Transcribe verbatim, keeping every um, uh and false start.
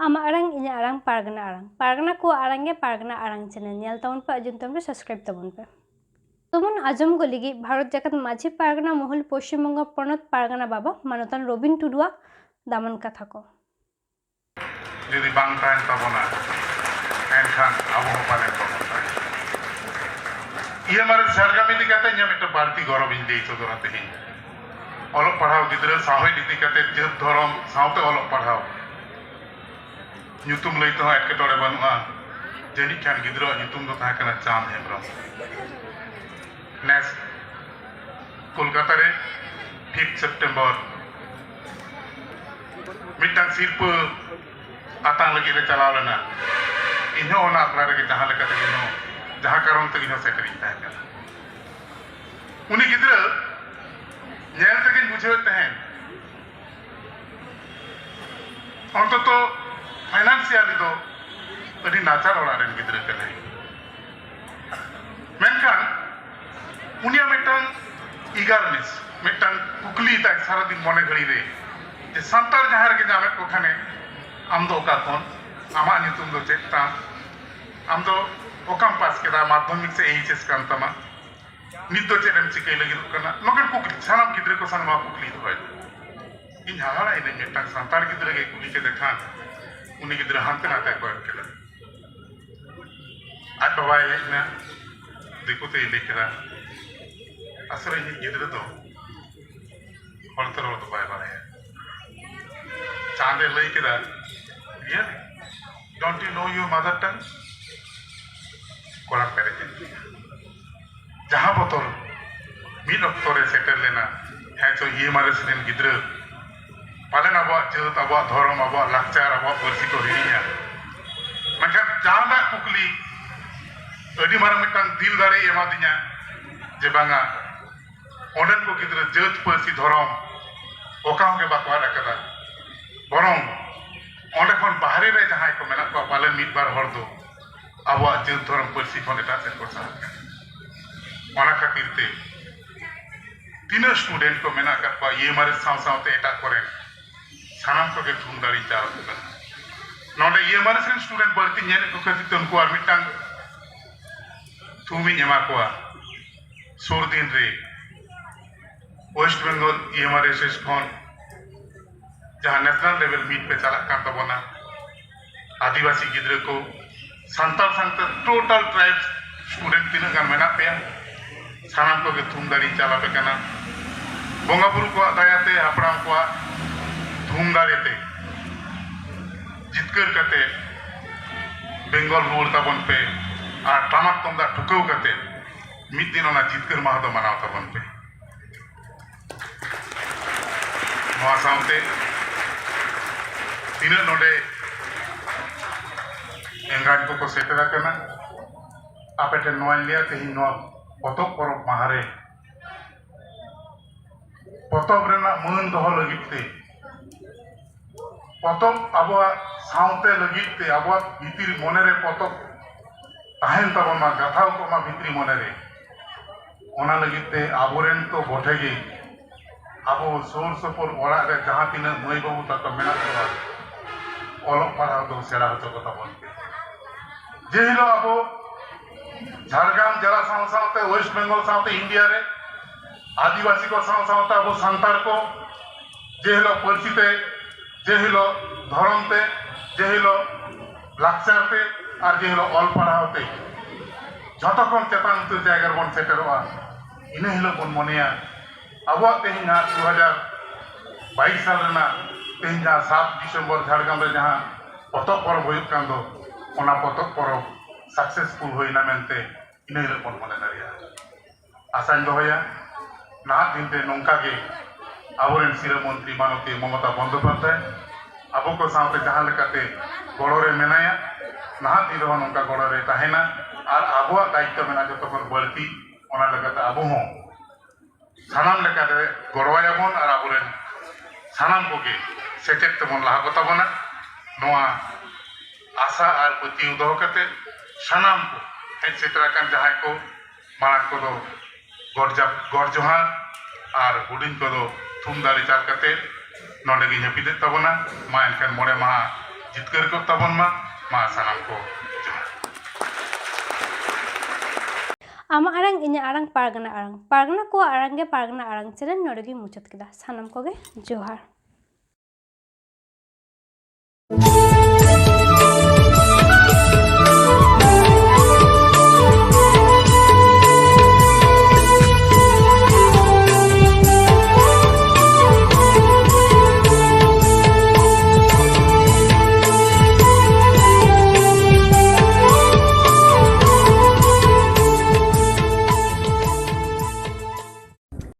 ᱟᱢᱟᱜ ᱟᱲᱟᱝ, ᱤᱧᱟᱹᱜ ᱟᱲᱟᱝ, ᱯᱟᱨᱜᱟᱱᱟ ᱟᱲᱟᱝ᱾ ᱯᱟᱨᱜᱟᱱᱟ ᱠᱚᱣᱟᱜ ᱟᱲᱟᱝ ᱜᱮ ᱯᱟᱨᱜᱟᱱᱟ ᱟᱲᱟᱝ ᱪᱮᱱᱮᱞ᱾ ᱧᱮᱞ ᱛᱟᱵᱚᱱ ᱯᱮ, ᱟᱸᱡᱚᱢ ᱛᱟᱵᱚᱱ ᱯᱮ, ᱥᱟᱵᱥᱠᱨᱟᱭᱤᱵ ᱛᱟᱵᱚᱱ ᱯᱮ᱾ ᱛᱚᱵᱚᱱ ᱟᱸᱡᱚᱢ ᱜᱚᱫ ᱞᱟᱹᱜᱤᱫ ᱵᱷᱟᱨᱚᱛ ᱡᱟᱠᱟᱛ ᱢᱟᱹᱡᱷᱤ ᱯᱟᱨᱜᱟᱱᱟ ᱢᱚᱦᱚᱞ ᱯᱚᱥᱪᱤᱢ ᱵᱚᱝᱜᱚ ᱯᱚᱱᱚᱛ ᱯᱟᱨᱜᱟᱱᱟ ᱵᱟᱵᱟ ᱢᱟᱱᱚᱛᱟᱱ ᱨᱚᱵᱤᱱ ᱴᱩᱰᱩᱣᱟᱜ ᱫᱟᱢᱟᱱ ᱠᱟᱛᱷᱟ ᱠᱚ᱾ ᱡᱩᱫᱤ ᱵᱟᱝ ᱛᱟᱦᱮᱱ ᱛᱟᱵᱚᱱᱟ, ᱮᱱᱠᱷᱟᱱ ᱟᱵᱚ ᱦᱚᱸ ᱯᱟᱞᱮᱱ ᱵᱟᱵᱚᱱ ᱛᱟᱦᱮᱱᱟ᱾ ᱤᱭᱟᱹ ᱢᱟᱨᱮ ᱥᱟᱨᱜᱟᱢ ᱤᱫᱤ ᱠᱟᱛᱮ ᱤᱧᱟᱹᱜ ᱢᱤᱫᱴᱟᱝ ᱵᱟᱹᱲᱛᱤ ᱜᱚᱨᱚᱵᱤᱧ ᱞᱟᱹᱭ ᱥᱚᱫᱚᱨᱟ ᱛᱮᱦᱮᱧ᱾ ᱚᱞᱚᱜ ᱯᱟᱲᱦᱟᱣ ᱜᱤᱫᱽᱨᱟᱹ ᱥᱟᱶᱦᱮᱫ ᱤᱫᱤ ᱠᱟᱛᱮ ᱡᱟᱹᱛ ᱫᱷᱚᱨᱚᱢ ᱥᱟᱶᱛᱮ ᱚᱞᱚᱜ ᱯᱟᱲᱦᱟᱣ᱾ ᱧᱩᱛᱩᱢ ᱞᱟᱹᱭ ᱛᱮᱦᱚᱸ ᱮᱴᱠᱮᱴᱚᱬᱮ ᱵᱟᱹᱱᱩᱜᱼᱟ᱾ ᱡᱟᱹᱱᱤᱡ ᱠᱷᱟᱱ ᱜᱤᱫᱽᱨᱟᱹᱣᱟᱜ ᱧᱩᱛᱩᱢ ᱫᱚ ᱛᱟᱦᱮᱸ ᱠᱟᱱᱟ ᱪᱟᱸᱫᱽ ᱦᱮᱢᱵᱨᱚᱢ᱾ ᱱᱮᱥ ᱠᱳᱞᱠᱟᱛᱟ ᱨᱮ ᱯᱷᱤᱯᱛᱷ ᱥᱮᱯᱴᱮᱢᱵᱚᱨ ᱢᱤᱫᱴᱟᱝ ᱥᱤᱨᱯᱟᱹ ᱟᱛᱟᱝ ᱞᱟᱹᱜᱤᱫ ᱞᱮ ᱪᱟᱞᱟᱣ ᱞᱮᱱᱟ᱾ ᱤᱧᱦᱚᱸ ᱚᱱᱟ ᱟᱠᱷᱲᱟ ᱨᱮᱜᱮ ᱡᱟᱦᱟᱸ ᱞᱮᱠᱟ ᱛᱮᱜᱮ ᱦᱚᱸ, ᱡᱟᱦᱟᱸ ᱠᱟᱨᱚᱱ ᱛᱮᱜᱮ ᱦᱚᱸ ᱥᱮᱴᱮᱨᱤᱧ ᱛᱟᱦᱮᱸ ᱠᱟᱱᱟ᱾ ᱩᱱᱤ ᱜᱤᱫᱽᱨᱟᱹ ᱧᱮᱞ ᱛᱮᱜᱮᱧ ᱵᱩᱡᱷᱟᱹᱣᱮᱫ ᱛᱟᱦᱮᱸᱫ, ᱚᱱᱛᱚᱛᱚ ᱯᱷᱟᱭᱱᱟᱱᱥᱤᱭᱟᱞᱤ ᱫᱚ ᱟᱹᱰᱤ ᱱᱟᱪᱟᱨ ᱚᱲᱟᱜ ᱨᱮᱱ ᱜᱤᱫᱽᱨᱟᱹ ᱠᱟᱱᱟᱭ᱾ ᱢᱮᱱᱠᱷᱟᱱ ᱩᱱᱤᱭᱟᱜ ᱢᱤᱫᱴᱟᱝ ᱤᱜᱟᱨᱱᱮᱥ, ᱢᱤᱫᱴᱟᱝ ᱠᱩᱠᱞᱤ ᱛᱟᱭ ᱥᱟᱨᱟᱫᱤᱱ ᱢᱚᱱᱮ ᱜᱷᱟᱹᱲᱤ ᱨᱮ, ᱡᱮ ᱥᱟᱱᱛᱟᱲ ᱡᱟᱦᱟᱸ ᱨᱮᱜᱮ ᱧᱟᱢᱮᱫ ᱠᱚ ᱠᱷᱟᱱᱮ, ᱟᱢ ᱫᱚ ᱚᱠᱟ ᱠᱷᱚᱱ, ᱟᱢᱟᱜ ᱧᱩᱛᱩᱢ ᱫᱚ ᱪᱮᱫ ᱛᱟᱢ, ᱟᱢ ᱫᱚ ᱚᱠᱟᱢ ᱯᱟᱥ ᱠᱮᱫᱟ, ᱢᱟᱫᱽᱫᱷᱚᱢᱤᱠ ᱥᱮ ᱮᱭᱤᱪ ᱮᱥ ᱠᱟᱱ ᱛᱟᱢᱟ, ᱱᱤᱛ ᱫᱚ ᱪᱮᱫ ᱮᱢ ᱪᱤᱠᱟᱹᱭ ᱞᱟᱹᱜᱤᱫᱚᱜ ᱠᱟᱱᱟ? ᱱᱚᱝᱠᱟᱱ ᱠᱩᱠᱞᱤ ᱥᱟᱱᱟᱢ ᱜᱤᱫᱽᱨᱟᱹ ᱠᱚ ᱥᱟᱶ ᱱᱚᱣᱟ ᱠᱩᱠᱞᱤ ᱫᱚᱦᱚᱭ ᱢᱮ᱾ ᱤᱧ ᱦᱟᱦᱟᱲᱟ ᱮᱱᱟᱹᱧ, ᱢᱤᱫᱴᱟᱝ ᱥᱟᱱᱛᱟᱲ ᱜᱤᱫᱽᱨᱟᱹ ᱜᱮ ᱠᱩᱞᱤ ᱠᱮᱫᱮ ᱠᱷᱟᱱ ᱩᱱᱤ ᱜᱤᱫᱽᱨᱟᱹ ᱦᱟᱱᱛᱮ ᱱᱟᱛᱮ ᱠᱚᱭᱚᱜ ᱠᱮᱫᱟ᱾ ᱟᱡ ᱵᱟᱵᱟᱭ ᱦᱮᱡ ᱮᱱᱟ, ᱫᱤᱠᱩ ᱛᱮᱭ ᱞᱟᱹᱭ ᱠᱮᱫᱟ, "ᱟᱥᱚᱞᱮ ᱤᱧᱤᱡ ᱜᱤᱫᱽᱨᱟᱹ ᱫᱚ ᱦᱚᱲᱛᱮ ᱨᱚᱲ ᱫᱚ ᱵᱟᱭ ᱵᱟᱲᱟᱭᱟ᱾" ᱪᱟᱸᱫᱮ ᱞᱟᱹᱭ ᱠᱮᱫᱟ, "Really? Don't you know your mother tongue?" ᱠᱚᱲᱟ ᱯᱮᱨᱮᱡ ᱮᱱ ᱛᱤᱧᱟ᱾ ᱡᱟᱦᱟᱸ ᱵᱚᱛᱚᱨ ᱢᱤᱫ ᱚᱠᱛᱚ ᱨᱮ ᱥᱮᱴᱮᱨ ᱞᱮᱱᱟ, ᱦᱮᱸ ᱪᱚ ᱤᱭᱟᱹ ᱢᱟᱨᱮ ᱥᱮᱱ ᱜᱤᱫᱽᱨᱟᱹ ᱯᱟᱞᱮᱱ ᱟᱵᱚᱣᱟᱜ ᱡᱟᱹᱛ, ᱟᱵᱚᱣᱟᱜ ᱫᱷᱚᱨᱚᱢ, ᱟᱵᱚᱣᱟᱜ ᱞᱟᱠᱪᱟᱨ, ᱟᱵᱚᱣᱟᱜ ᱯᱟᱹᱨᱥᱤ ᱠᱚ ᱦᱤᱲᱤᱧᱟ᱾ ᱢᱮᱱᱠᱷᱟᱱ ᱡᱟᱦᱟᱱᱟᱜ ᱠᱩᱠᱞᱤ ᱟᱹᱰᱤ ᱢᱟᱨᱟᱝ ᱢᱤᱫᱴᱟᱝ ᱫᱤᱞ ᱫᱟᱲᱮᱭ ᱮᱢᱟᱫᱤᱧᱟ ᱡᱮ ᱵᱟᱝᱟ, ᱚᱸᱰᱮᱱ ᱠᱚ ᱜᱤᱫᱽᱨᱟᱹ ᱡᱟᱹᱛ, ᱯᱟᱹᱨᱥᱤ, ᱫᱷᱚᱨᱚᱢ ᱚᱠᱟ ᱦᱚᱸ ᱜᱮ ᱵᱟᱠᱚ ᱟᱫ ᱟᱠᱟᱫᱟ᱾ ᱵᱚᱨᱚᱝ ᱚᱸᱰᱮ ᱠᱷᱚᱱ ᱵᱟᱦᱨᱮ ᱨᱮ ᱡᱟᱦᱟᱸᱭ ᱠᱚ ᱢᱮᱱᱟᱜ ᱠᱚᱣᱟ, ᱯᱟᱞᱮᱱ ᱢᱤᱫ ᱵᱟᱨ ᱦᱚᱲ ᱫᱚ ᱟᱵᱚᱣᱟᱜ ᱡᱟᱹᱛ, ᱫᱷᱚᱨᱚᱢ, ᱯᱟᱹᱨᱥᱤ ᱠᱷᱚᱱ ᱮᱴᱟᱜ ᱥᱮᱫ ᱠᱚ ᱥᱟᱦᱟᱜ ᱠᱟᱱᱟ᱾ ᱚᱱᱟ ᱠᱷᱟᱹᱛᱤᱨ ᱛᱮ ᱛᱤᱱᱟᱹᱜ student ᱠᱚ ᱢᱮᱱᱟᱜ ᱟᱠᱟᱫ ᱠᱚᱣᱟ ᱤᱭᱮᱢᱟᱨᱮᱥ ᱥᱟᱶ ᱥᱟᱶᱛᱮ ᱮᱴᱟᱜ ᱠᱚᱨᱮᱱ, ᱥᱟᱱᱟᱢ ᱠᱚᱜᱮ ᱛᱷᱩᱢ ᱫᱟᱲᱮᱧ ᱪᱟᱞ ᱟᱠᱚ ᱠᱟᱱᱟ᱾ ᱱᱚᱰᱮ ᱤᱭᱮᱢᱟᱨᱮᱥ ᱨᱮᱱ student ᱵᱟᱹᱲᱛᱤ ᱧᱮᱞᱮᱫ ᱠᱚ ᱠᱷᱟᱹᱛᱤᱨ ᱛᱮ ᱩᱱᱠᱩ ᱟᱨ ᱢᱤᱫᱴᱟᱝ ᱛᱷᱩᱢᱤᱧ ᱮᱢᱟ ᱠᱚᱣᱟ᱾ ᱥᱩᱨ ᱫᱤᱱ ᱨᱮ West Bengal ᱤᱭᱮᱢᱟᱨᱮᱥ ᱠᱷᱚᱱ ᱡᱟᱦᱟᱸ national level meet ᱯᱮ ᱪᱟᱞᱟᱜ ᱠᱟᱱ ᱛᱟᱵᱚᱱᱟ, ᱟᱹᱫᱤᱵᱟᱹᱥᱤ ᱜᱤᱫᱽᱨᱟᱹ ᱠᱚ, ᱥᱟᱱᱛᱟᱲ ᱥᱟᱶᱛᱮ total tribes student ᱛᱤᱱᱟᱹᱜ ᱜᱟᱱ ᱢᱮᱱᱟᱜ ᱯᱮᱭᱟ, ᱥᱟᱱᱟᱢ ᱠᱚᱜᱮ ᱛᱷᱩᱢ ᱫᱟᱲᱮᱧ ᱪᱟᱞ ᱟᱯᱮ ᱠᱟᱱᱟ᱾ ᱵᱚᱸᱜᱟ ᱵᱩᱨᱩ ᱠᱚᱣᱟᱜ ᱫᱟᱭᱟᱛᱮ, ᱦᱟᱯᱲᱟᱢ ᱠᱚᱣᱟᱜ ᱛᱷᱩᱢ ᱫᱟᱲᱮᱛᱮ ᱡᱤᱛᱠᱟᱹᱨ ᱠᱟᱛᱮ ᱵᱮᱝᱜᱚᱞ ᱨᱩᱣᱟᱹᱲ ᱛᱟᱵᱚᱱ ᱯᱮ ᱟᱨ ᱴᱟᱢᱟᱠ ᱛᱩᱢᱫᱟᱜ ᱴᱷᱩᱠᱟᱹᱣ ᱠᱟᱛᱮ ᱢᱤᱫ ᱫᱤᱱ ᱚᱱᱟ ᱡᱤᱛᱠᱟᱹᱨ ᱢᱟᱦᱟ ᱫᱚ ᱢᱟᱱᱟᱣ ᱛᱟᱵᱚᱱ ᱯᱮ᱾ ᱱᱚᱣᱟ ᱥᱟᱶᱛᱮ ᱛᱤᱱᱟᱹᱜ ᱱᱚᱰᱮ ᱮᱸᱜᱟᱡ ᱠᱚᱠᱚ ᱥᱮᱴᱮᱨ ᱟᱠᱟᱱᱟ, ᱟᱯᱮ ᱴᱷᱮᱱ ᱱᱚᱣᱟᱧ ᱞᱟᱹᱭᱟ, ᱛᱮᱦᱮᱧ ᱱᱚᱣᱟ ᱯᱚᱛᱚᱵ ᱯᱚᱨᱚᱵᱽ ᱢᱟᱦᱟ ᱨᱮ ᱯᱚᱛᱚᱵ ᱨᱮᱱᱟᱜ ᱢᱟᱹᱱ ᱫᱚᱦᱚ ᱞᱟᱹᱜᱤᱫ ᱛᱮ, ᱯᱚᱛᱚᱵ ᱟᱵᱚᱣᱟᱜ ᱥᱟᱶᱛᱮ ᱞᱟᱹᱜᱤᱫ ᱛᱮ, ᱟᱵᱚᱣᱟᱜ ᱵᱷᱤᱛᱤᱨ ᱢᱚᱱᱮᱨᱮ ᱯᱚᱛᱚᱵ ᱛᱟᱦᱮᱱ ᱛᱟᱵᱚᱱ ᱢᱟ, ᱜᱟᱛᱷᱟᱣ ᱠᱚᱜ ᱢᱟ ᱵᱷᱤᱛᱨᱤ ᱢᱚᱱᱮᱨᱮ᱾ ᱚᱱᱟ ᱞᱟᱹᱜᱤᱫ ᱛᱮ ᱟᱵᱚᱨᱮᱱ ᱠᱚ ᱵᱚᱴᱷᱮ ᱜᱮ ᱟᱵᱚ ᱥᱩᱨ ᱥᱩᱯᱩᱨ ᱚᱲᱟᱜ ᱨᱮ ᱡᱟᱦᱟᱸ ᱛᱤᱱᱟᱹᱜ ᱢᱟᱹᱭ ᱵᱟᱹᱵᱩ ᱛᱟᱠᱚ ᱢᱮᱱᱟᱜ ᱠᱚᱣᱟ, ᱚᱞᱚᱜ ᱯᱟᱲᱦᱟᱣ ᱫᱚ ᱥᱮᱬᱟ ᱦᱚᱪᱚ ᱠᱚ ᱛᱟᱵᱚᱱ ᱯᱮ᱾ ᱡᱮ ᱦᱤᱞᱳᱜ ᱟᱵᱚ ᱡᱷᱟᱲᱜᱨᱟᱢ ᱡᱮᱞᱟ ᱥᱟᱶ ᱥᱟᱶᱛᱮ West Bengal ᱥᱟᱶᱛᱮ India ᱨᱮ ᱟᱹᱫᱤᱵᱟᱹᱥᱤ ᱠᱚ ᱥᱟᱶ ᱥᱟᱶᱛᱮ ᱟᱵᱚ ᱥᱟᱱᱛᱟᱲ ᱠᱚ ᱡᱮ ᱦᱤᱞᱳᱜ ᱯᱟᱹᱨᱥᱤ ᱛᱮ, ᱡᱮ ᱦᱤᱞᱳᱜ ᱫᱷᱚᱨᱚᱢ ᱛᱮ, ᱡᱮ ᱦᱤᱞᱳᱜ ᱞᱟᱠᱪᱟᱨ ᱛᱮ ᱟᱨ ᱡᱮ ᱦᱤᱞᱳᱜ ᱚᱞ ᱯᱟᱲᱦᱟᱣ ᱛᱮ ᱡᱷᱚᱛᱚ ᱠᱷᱚᱱ ᱪᱮᱛᱟᱱ ᱩᱛᱟᱹᱨ ᱡᱟᱭᱜᱟ ᱨᱮᱵᱚᱱ ᱥᱮᱴᱮᱨᱚᱜᱼᱟ, ᱤᱱᱟᱹ ᱦᱤᱞᱳᱜ ᱵᱚᱱ ᱢᱚᱱᱮᱭᱟ ᱟᱵᱚᱣᱟᱜ ᱛᱮᱦᱮᱧ ᱦᱟᱸᱜ ᱫᱩ ᱦᱟᱡᱟᱨ ᱵᱟᱭᱤᱥ ᱥᱟᱞ ᱨᱮᱱᱟᱜ ᱛᱮᱦᱮᱧ ᱡᱟᱦᱟᱸ ᱥᱟᱛ ᱰᱤᱥᱮᱢᱵᱚᱨ ᱡᱷᱟᱲᱜᱨᱟᱢ ᱨᱮ ᱡᱟᱦᱟᱸ ᱯᱚᱛᱚᱵ ᱯᱚᱨᱚᱵᱽ ᱦᱩᱭᱩᱜ ᱠᱟᱱ ᱫᱚ, ᱚᱱᱟ ᱯᱚᱛᱚᱵ ᱯᱚᱨᱚᱵᱽ successful ᱦᱩᱭᱱᱟ ᱢᱮᱱᱛᱮ ᱤᱱᱟᱹ ᱦᱤᱞᱳᱜ ᱵᱚᱱ ᱢᱚᱱᱮ ᱫᱟᱲᱮᱭᱟᱜᱼᱟ᱾ ᱟᱥᱟᱧ ᱫᱚᱦᱚᱭᱟ, ᱱᱟᱦᱟᱜ ᱫᱤᱱ ᱨᱮ ᱱᱚᱝᱠᱟ ᱜᱮ ᱟᱵᱚᱨᱮᱱ ᱥᱤᱨᱟᱹ ᱢᱚᱱᱛᱨᱤ ᱢᱟᱱᱚᱛᱤᱭᱟᱹ ᱢᱚᱢᱚᱛᱟ ᱵᱚᱱᱫᱳᱯᱟᱫᱽᱫᱷᱟᱭ ᱟᱵᱚ ᱠᱚ ᱥᱟᱶᱛᱮ ᱡᱟᱦᱟᱸ ᱞᱮᱠᱟᱛᱮ ᱜᱚᱲᱚ ᱨᱮ ᱢᱮᱱᱟᱭᱟ, ᱱᱟᱦᱟᱜ ᱫᱤᱱ ᱨᱮᱦᱚᱸ ᱱᱚᱝᱠᱟ ᱜᱚᱲᱚ ᱨᱮ ᱛᱟᱦᱮᱱᱟ᱾ ᱟᱨ ᱟᱵᱚᱣᱟᱜ ᱫᱟᱭᱤᱛᱛᱚ ᱢᱮᱱᱟᱜᱼᱟ ᱡᱚᱛᱚ ᱠᱷᱚᱱ ᱵᱟᱹᱲᱛᱤ, ᱚᱱᱟ ᱞᱮᱠᱟᱛᱮ ᱟᱵᱚ ᱦᱚᱸ ᱥᱟᱱᱟᱢ ᱞᱮᱠᱟᱛᱮ ᱜᱚᱲᱚᱣᱟᱭᱟᱵᱚᱱ ᱟᱨ ᱟᱵᱚᱨᱮᱱ ᱥᱟᱱᱟᱢ ᱠᱚᱜᱮ ᱥᱮᱪᱮᱫ ᱛᱮᱵᱚᱱ ᱞᱟᱦᱟ ᱠᱚᱛᱟ ᱵᱚᱱᱟ᱾ ᱱᱚᱣᱟ ᱟᱥᱟ ᱟᱨ ᱯᱟᱹᱛᱭᱟᱹᱣ ᱫᱚᱦᱚ ᱠᱟᱛᱮ ᱥᱟᱱᱟᱢ ᱠᱚ ᱦᱮᱡ ᱥᱮᱴᱮᱨ ᱟᱠᱟᱱ ᱡᱟᱦᱟᱸᱭ ᱠᱚ, ᱢᱟᱲᱟᱝ ᱠᱚᱫᱚ ᱜᱚᱰ ᱡᱟ-, ᱜᱚᱰ ᱡᱚᱦᱟᱨ ᱟᱨ ᱦᱩᱰᱤᱧ ᱠᱚᱫᱚ ᱛᱷᱩᱢ ᱫᱟᱲᱮ ᱪᱟᱞ ᱠᱟᱛᱮ ᱱᱚᱰᱮ ᱜᱮᱧ ᱦᱟᱹᱯᱤᱫᱮᱫ ᱛᱟᱵᱚᱱᱟ᱾ ᱢᱟ ᱮᱱᱠᱷᱟᱱ ᱢᱚᱬᱮ ᱢᱟᱦᱟ ᱡᱤᱛᱠᱟᱹᱨ ᱠᱚᱜ ᱛᱟᱵᱚᱱ ᱢᱟ᱾ ᱢᱟ ᱥᱟᱱᱟᱢ ᱠᱚ ᱡᱚᱦᱟᱨ᱾ ᱟᱢᱟᱜ ᱟᱲᱟᱝ, ᱤᱧᱟᱹᱜ ᱟᱲᱟᱝ, ᱯᱟᱨᱜᱟᱱᱟ ᱟᱲᱟᱝ᱾ ᱯᱟᱨᱜᱟᱱᱟ ᱠᱚᱣᱟᱜ ᱟᱲᱟᱝ ᱜᱮ ᱯᱟᱨᱜᱟᱱᱟ ᱟᱲᱟᱝ ᱪᱮᱱᱮᱞ ᱱᱚᱰᱮ ᱜᱮᱧ ᱢᱩᱪᱟᱹᱫ ᱠᱮᱫᱟ᱾ ᱥᱟᱱᱟᱢ ᱠᱚᱜᱮ ᱡᱚᱦᱟᱨ᱾